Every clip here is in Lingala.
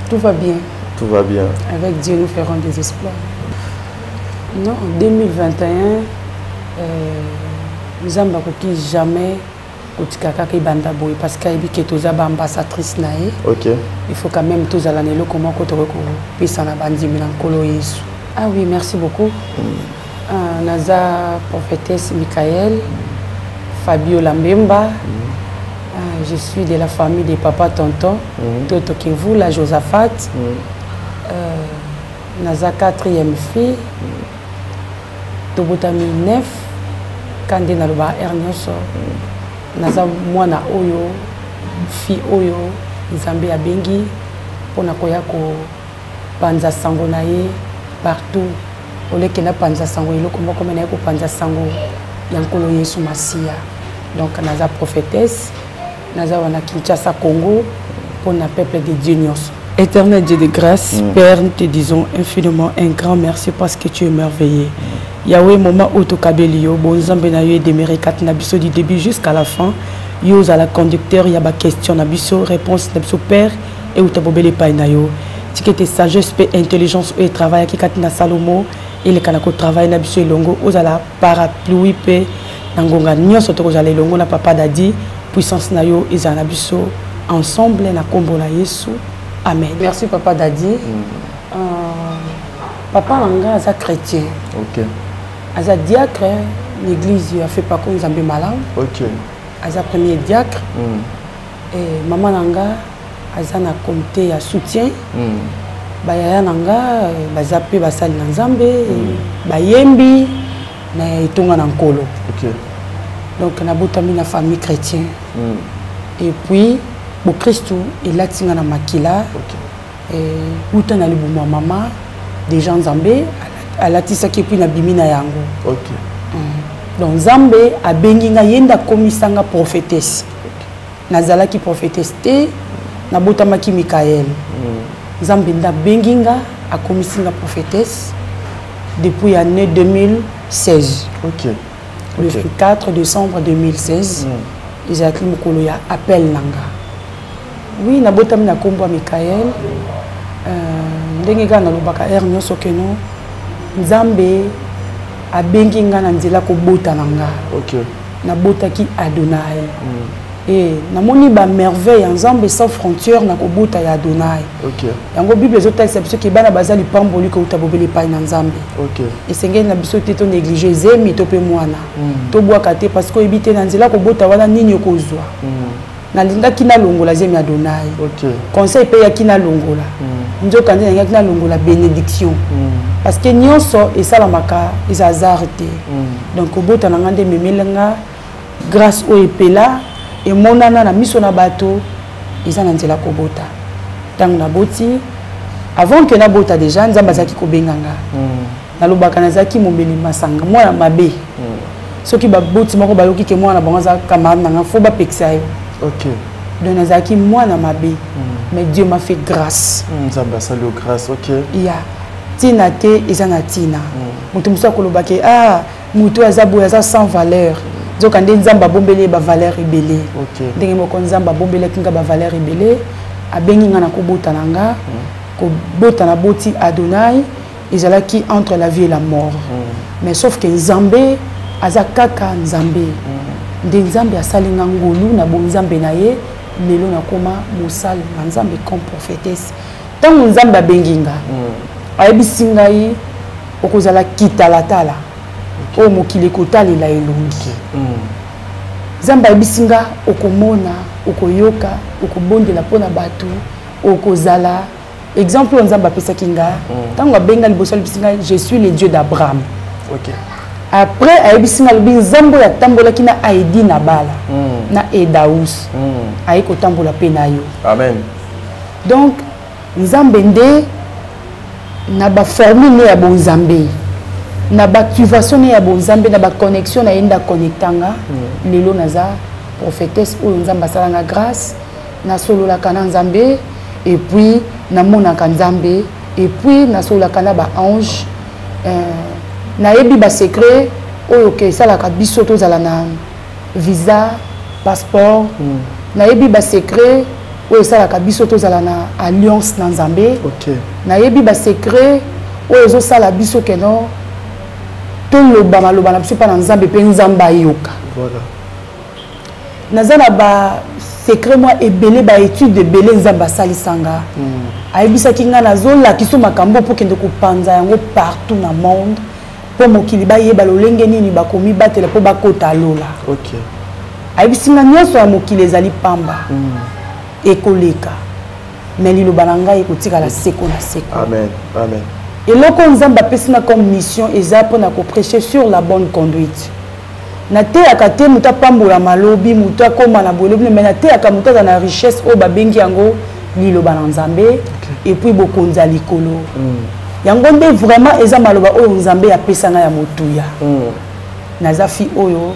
Tout va bien. Tout va bien. Avec Dieu, nous ferons des exploits. Non, en 2021, Nzambe akoki jamais kotika kaka ebanda boye parce que ayebi ke toza ba ambassadrice na ye. Ok. Il faut quand même tozala na eloko moko tokoki kopesa na bandimi na Nkolo Yesu. Ah oui, merci beaucoup. Naza prophétesse Michael Fabiola Mbemba. Je suis de la famille de papa tonton Toto Kivula Josaphat. Naza quatrième fille. Tobotami 9 kande na loba r nyonso. Naza mwana oyo fille oyo Nzambe abengi mpona koya kopanza sango na ye partout. Oleke na panza sango eloko moko me naye kopanza sango ya Nkolo Yesu Masiya. Donc naza prophétesse, naza wana Kinshasa Congo mpona peuple de Dieu nyonso. Éternel Dieu de grâce, Père, nous te disons infiniment un grand merci parce que tu es merveilleux. Yahweh, moment où tokabeli yo, bon Nzambe na yo edemere kati na biso du début jusqu'à la fin. Yo ozala conducteur, ya ba question na biso, réponse na biso Père, et où tabobele epai na yo. Tika ete sagesse pe intelligence oyo etravaillaki kati na Salomo, eleka na kotravaille na biso elongo, ozala parapluie pe na ngonga nyonso tokozala elongo na Papa Dadi, puissance na yo ezala na biso ensemble na kombo na Yesu. Amen. Merci Papa Dadi. Papa na nga aza chrétien. Ok. Aza diacre l'église ya fait pas Nzambe malamu. Ok. Aza premier diacre. Et maman na nga aza na comité ya soutien. Ba yaya na nga baza pe basali na Nzambe, bayembi na etonga na Nkolo. Ok. Donc nabotami na famille chrétien. Et puis bokristu elati nga na makila. Ok. Et uta na libumu ya mama déjà Nzambe alatisaki et puis nabimi na yango. Ok. Donc Nzambe abengi nga ye nde akomisa nga prophétesse. Nazalaki prophétesse te, nabotamaki Michael. Nzambe nde abengi nga akomisi nga prophétesse depuis année 2016. Ok. Le 24 décembre 2016, ezalaki mokolo ya appel na nga. Oui, nabotami na kombo ya Michael. Ndenge kaka nalobaka heure nyonso ke non, Nzambe abengi nga na nzela kobota na nga. Ok. Nabotaki Adonai. Et namoni ba merveille ya Nzambe sans frontière na kobota ya Adonai. Ok. Yango Bible ezotalisa biso ke bana baza lipamboli kouta bobele epai na Nzambe. Ok. Esengeli na biso te to négliger zemi to pe mwana. Tobwaka te parce que oyebi te na nzela kobota wana nini okozwa. Nalingaki nalongola zemi ya Adonai. Ok. Conseil pe yaki nalongola. Nzoka nde nalingaki nalongola bénédiction. Parce que nyonso esalamaka eza hasard te. Donc kobota na nga nde ememeli nga grâce oyo epela emonana na miso na bato eza na nzela kobota. Ntango naboti, avant que nabota déjà Nzambe azalaki kobenga nga. Nalobaka nazalaki momeli masanga, mwana mabe. Soki baboti moko bayoki ke mwana bango aza camarade na nga, faut bapekisa yo. Ok. Donc nazalaki mwana mabe. Mais Dieu m'a fait grâce. Nzambe asali yo grâce, ok. Ya tina te eza na tina. Moto mosusu akoloba ke ah moto aza boye aza sans valeur. Nzoka nde Nzambe abombeli ye ba valeur ebele. Ok. Ndenge moko Nzambe abombelaki nga ba valeur ebele, abengi nga na kobota na nga. Kobota na boti Adonai ezalaki entre la vie et la mort. Mais sauf que Nzambe aza kaka Nzambe. Nde Nzambe asali nga ngolu na bonzambe na ye, lelo nakoma mosali na Nzambe comme prophétesse. Ntango Nzambe abengi nga, ayebisi ngai okozala kitalatala. Oyo mokili ekotalela elongi. Nzambe ayebisi nga okomona, okoyoka, okobondela mpona bato, okozala exemple oyo Nzambe apesaki nga. Ntango abenga liboso alobisi nga je suis le Dieu d'Abraham. Ok. Après ayebisi nga alobi Nzambe oyo atambolaki na Aedi na Bala, na Edaus, aye kotambola pe na yo. Amen. Donc Nzambe nde na ba formule ne ya bonzambe, na ba activation ne ya bonzambe, na ba connexion na ye nde aconnectanga. Lelo naza prophétesse oyo Nzambe asalanga grâce, nasololaka na Nzambe et puis namonaka Nzambe et puis nasololaka na ba ange. Nayebi ba secret oyo ke esalaka biso tozala na visa, passeport. Nayebi ba secret Oyo esalaka biso tozala na alliance na Nzambe. Okay. Nayebi ba secret oyo ezosala biso keno toloba maloba na biso mpa na Nzambe mpe Nzambe ayoka. Voilà. Naza na ba secret mwa ebele, ba étude ebele Nzambe asalisanga. Ayebisaki nga nazolakisa makambo mpo kende kopanza yango partout na monde mpo mokili bayeba lolenge nini bakomibatela mpo bakota lola. Okay. Ayebisi nga nyonso ya mokili ezali pamba. Ekoleka. Mais liloba na ngai ekotikala seko na seko. Amen. Amen. Eloko Nzambe apesi nga comme mission eza mpona koprêcher sur la bonne conduite. Nateyaka te moto apambola malobi, moto akóma na boye lobi, mais nateyaka moto aza na richesse oyo babengi yango liloba na Nzambe. Okay. Et puis bokonzi ya likolo. Yango nde vraiment eza maloba oyo Nzambe apesa nga ya motuya. Naza fi oyo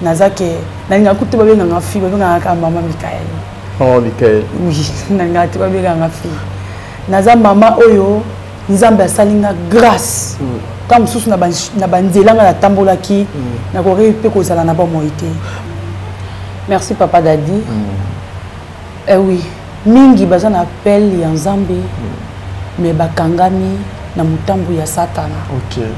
naza ke nalingaka kutu babenganga fi, babenganga kaka mama Michael. Mama Michael. Oui, nalingaka te babenganga fi. Naza mama oyo Nzambe asali nga grâce. Quand mosusu na banzela nga natambolaki, nakoki mpe kozala na bomoi te. Merci papa Dadi. Eh oui, mingi baza na appel ya Nzambe, mais bakangami na motambo ya Satana. Okay.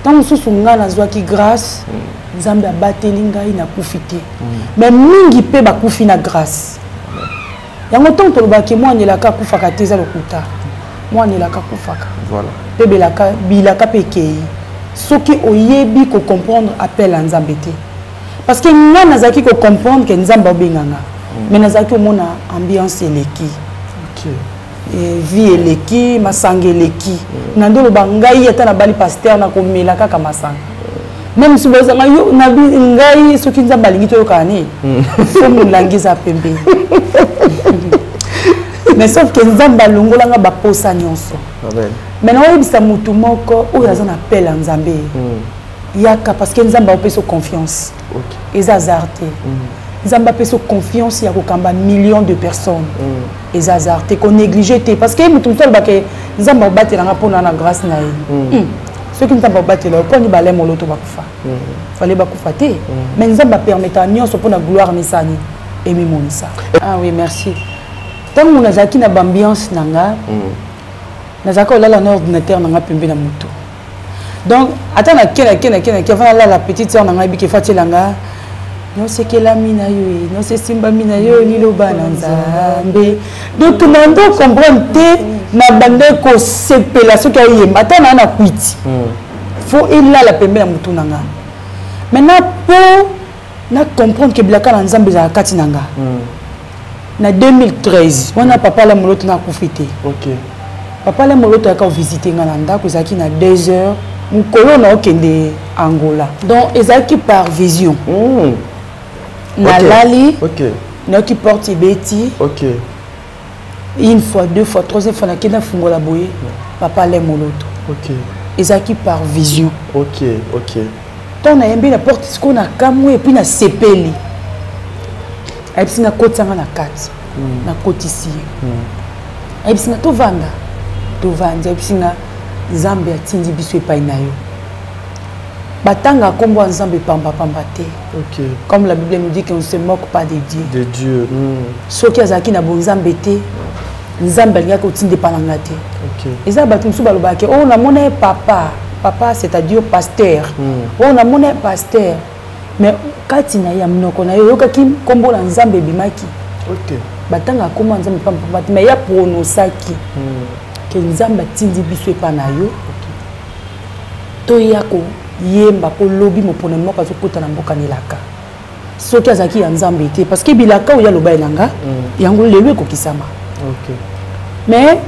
Tant mosusu nga nazwaki grâce, Nzambe abateli ngai nakufi te. Mais mingi mpe bakufi na grâce. Yango ntango tolobaki mwana elaka akufaka te, eza lokuta. Mwana elaka akufaka. Voilà. Mpe belaka bilaka mpe ekei. Soki oyebi ko comprendre appel ya Nzambe te. Parce que nga nazalaki ko comprendre que Nzambe abenganga. Mais nazalaki omona ambiance eleki. Okay. Et vie eleki, masanga eleki. Na ndolo ba ngai ata na bali pasteur na komela kaka masanga. Même si bozanga yo na bi ngai soki Nzambe alingi toyoka ni. Faut molangi za pembe. Mais sauf que Nzambe alongolanga ba posa nyonso. Amen. Mais na oyebisa mutu moko oyo aza na appel ya Nzambe. Yaka parce que Nzambe apesa confiance. Okay. Eza hasard te. Nzambe apesa confiance ya kokamba millions de personnes. Eza hasard te, ko négliger te parce que mutu mosusu alobaka Nzambe abatelanga mpona na grâce na ye. Soki Nzambe abatela yo, mponi balemo loto bakufa. Fallait bakufa te. Mais Nzambe apermettra nyonso mpona gloire misani emimonisa. Ah oui, merci. Ntango nazalaki na bambiance na nga, nazalaki kolala na ordinateur na nga pembe na moto. Donc ata na ke na ke na ke na ke avant nalala, petite sœur na ngai bike fatiela nga nosekelami na yo e nosesimbami na yo liloba na Nzambe. Donc na ndo comprendre te, na bande kosepela soki ayemba ata na na kwiti faut elala pembe na motu na nga. Maintenant po na comprendre que bilaka na Nzambe ezala kati na nga. Na 2013 wana papa la moloto na akufi te. Okay. Papa la moloto ayaka kovisite nga na ndako, ezalaki na 2 heures mokolo na okende Angola. Donc ezalaki par vision. Nalali, Okay. nayoki porte ebeti. Okay. Une fois, deux fois, troisième fois nakende nafungola boye, papa la moloto. Okay. Ezalaki par vision. Okay, okay. Ntango nayembi na porte sikoyo nakamwe et puis nasepeli. Ayebisi nga kotisanga na kati. Nakotisi ye. Ayebisi nga tovanda. Tovandi, ayebisi nga Nzambe atindi biso epai na yo. Batanga kombo ya Nzambe pamba pamba te. Okay. Comme la Bible nous dit qu'on ne se moque pas de Dieu. De Dieu. Soki azalaki na bonzambe te, Nzambe alingaki kotinda epai na nga te. Okay. Eza bato mosusu balobaka ke, oh, namona ye papa. Papa, c'est-à-dire pasteur. Oh, namona ye pasteur. Mais kati na ya monoko na ye oyokaki kombo na Nzambe ebimaki. Okay. Batanga kombo ya Nzambe pamba pamba te, mais ya pronosaki ke Nzambe atindi biso epai na yo. Toya koyemba po lobi mopona moko azokota na mboka na elaka. Soki azalaki ya Nzambe te, parce que bilaka oyo aloba elanga, yango lelo ekokisama. Okay. Mais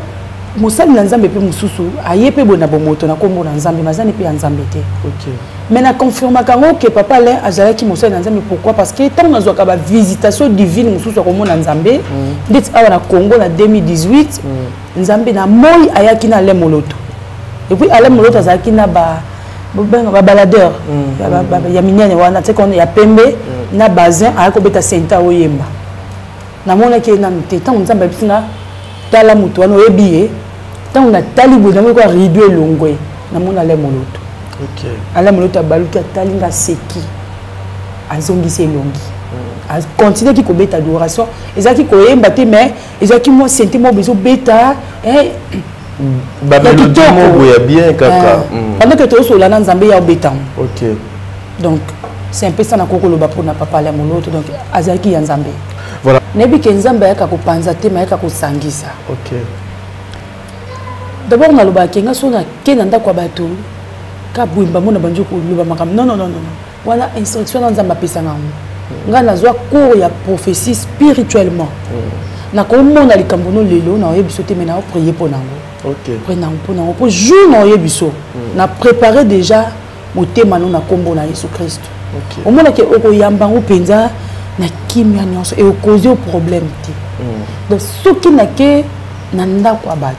mosali na Nzambe mpe mosusu aye mpe boye na bomoto na kombo na Nzambe, mazani mpe ya Nzambe te. Okay. Mais na confirmaka yango ke papa Alain azalaki mosali na Nzambe. Pourquoi? Parce que ntango nazwaka ba visitation divine mosusu ya komona Nzambe, ndeti awa na Congo na 2018, Nzambe na moi ayaki na Alain Moloto. Et puis Alain Moloto azalaki na ba ba baladeur ya minene wana, tu sais qu'on ya pembe na bazin, ayaki kobeta senta oyemba. Namonaki ye nanu te. Ntango Nzambe ayebisi nga tala moto wana oyebi ye, ntango natali boye namoni kwa rideau elongwe, namoni Alain Moloto. Okay. Alain Moloto abaluki atali nga seki, azongisi elongi. Acontinuaki kobeta adoration, ezalaki koyemba te, mais ezalaki mwa synthé moko bezobeta. Bamélodie moko ya bien kaka. Pendant que tozosola na Nzambe, ya obeta. Donc c'est un peu ça nakoki koloba mpona papa Alain Moloto. Donc azalaki ya Nzambe. Nayebi ke Nzambe ayaka kopanza te, mais ayaka kosangisa. D'abord nalobaka nga so nake na ndako ya bato ka bwemba mona bandi koloba makambo. Non, non, non, non, wana instruction na Nzambe apesanga yango. Ngai nazwa cours ya prophétie spirituellement. Nakomona likambo no lelo, naoyebi biso te, mais naoprier mpo nango, pre nango, mpo nango, mpo jour naoyebi biso, na préparé déjà motema no na nkombo na Yesu Kristo. Omonake okoyamba yango mpenza na kimia nyonso e okozi o problème te. Donc soki nake na ndako ya bato,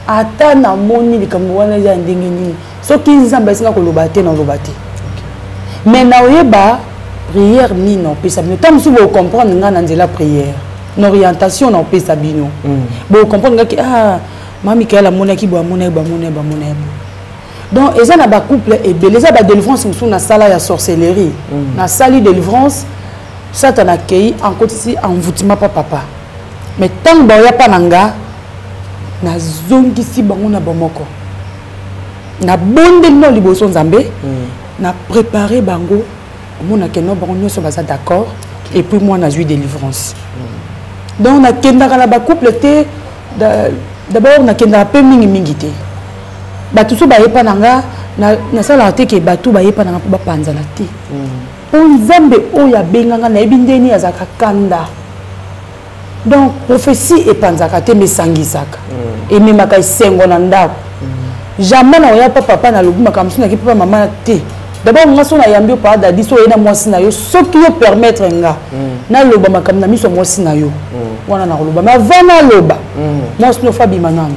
ata namoni likambo wana eza ya ndenge nini, soki Nzambe asinga koloba te, naloba te, mais naoyeba prière nini naopesa bino. Ntango mosusu bocomprendre ngai na nzela prière na orientation naopesa bino, bocomprendre ngaki: ah, ma Mikael amonaki boye, amonaki boye, amonaki boye, amonaki boye. Donc eza na bacouple ebele, eza badélivrance mosusu nasala ya sorcellerie. Nasali délivrance, Satan akei, ankotisi envoûtement pa papa, mais ntango baoya mpa na nga, nazongisi bango na bomoko, nabondeli no liboso Nzambe, na préparé bango, omonake no bango nyonso baza d'accord, et puis moi nazwi délivrance. Donc nakendaka na bacouple te. D'abord nakendaka mpe mingimingi te. Bato so bayepa na nga, nasalaka te ke bato bayepa na nga mpo bapanzana te, mpo Nzambe oyo abenganga, nayebi ndeni azalaka kanda. Donc prophétie epanzaka te, mesangisaka, ememaka esengo na ndako. Jamais na oya pa papa nalobi makambo mosusu, naki papa mama te. D'abord nga so nayambi yo pa dadi, so oye na mwasi na yo, soki yo permettre nga naloba makambo na miso ya mwasi na yo wana, nakoloba. Mais avant naloba, mwasi no fa bima nano.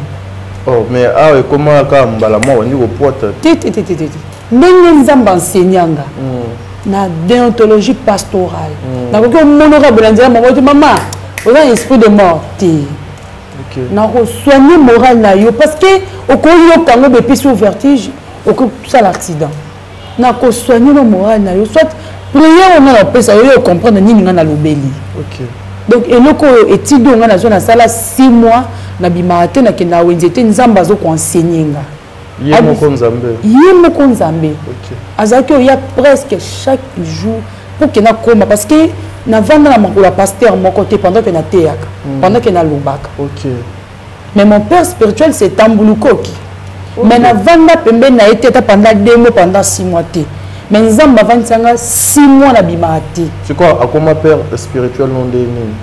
Oh, mais awa ekoma kaka mbala moko bandi kopwata. Te, te, te, te, te. Ndenge Nzambe enseignanga na déontologie pastorale, nakoki omonoka bola nzela moko te: mama, oza na esprit de mort te. Nakosoigne moral na yo, parce que okoyoka yango bepesi yo vertige, okosala accident. Nakosoigne no moral na yo, soit prière oyo nga napesa yo, yo comprendre nini nga nalobeli. Donc eloko oyo etidi oyo nga nazwa, nasala 6 mois nabimaka te, nakenda wenze te. Nzambe azokoenseigner nga. Ye moko Nzambe. Ye moko Nzambe. Azalaki oya presque chaque jour pour ke nakoma, parce que navanda na makolo ya pasteur moko te pendant ke nateyaka, pendant ke nalobaka. Mais mon père spirituel, c'est Tambulukoki, mais navanda pembeni na ye te ata pendant 2 mois, pendant 6 mois te. Mais Nzambe avandisanga 6 mois, nabimaka te. C'est quoi, akoma père spirituel no nde nini?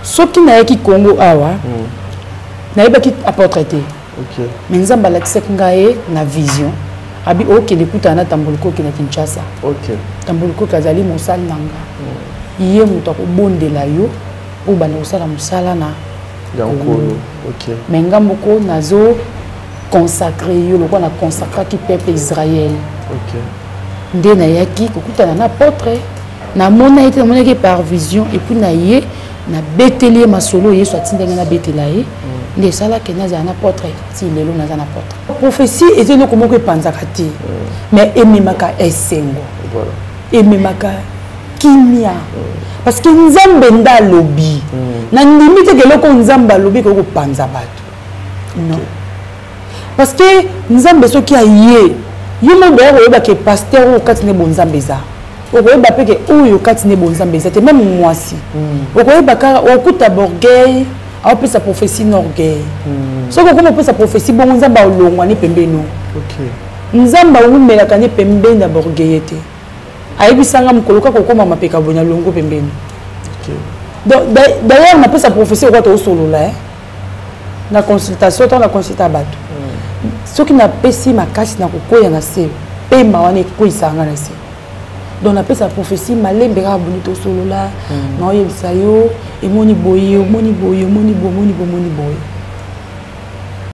Soki nayaki Congo awa, nayebaki apôtre te. Mais Nzambe alakisaki ngai ye na vision, abi okende kutana na Tambulukoki na Kinshasa. Tambulukoki azali mosali na nga, ye moto akobondela yo oyo banda kosala mosala na ya Nkolo. Mais nga moko nazo consacre yo lokola na consacraki peuple Israël. Nde nayaki kokutana na apôtre, namona ye te, namonaki par vision, et puis na ye nabeteli ye masolo Yesu atindaki nabetela ye. Nde esalaki nazala na apôtre ti lelo naza na apôtre. Prophétie eza eloko moko epanzaka te, mais ememaka esengo, ememaka kimia, parce que Nzambe nde alobi. Nandimi te ke eloko Nzambe alobi ekoki kopanza bato, non, parce que Nzambe soki aye, yo mo boya koyeba ke pasteur oyo kati nde bonzambe eza, okoyeba mpe ke oyo kati nde bonzambe eza te. Même mwasi, okoyeba kaka okuta borgueil aopesa prophétie na orgueil. Soki okoma opesa prophétie bongo, Nzambe alongwa ne pembeni. Nzambe awumelaka ne pembeni ya borgueil te. Ayebisanga mokolo kaka okóma mapeka boye, na longo pembeni. Donc d'ailleurs napesa prophétie okwa toosolola na consultation, ntango na consulta bato, soki napesi makasi na kokwea na se, pema wana ekweyisaka nga na se. Donc napesa prophétie malembe kaka boni tosolola, naoyebisa yo emoni boye, omoni boye, omoni boye, omoni boye, omoni boye.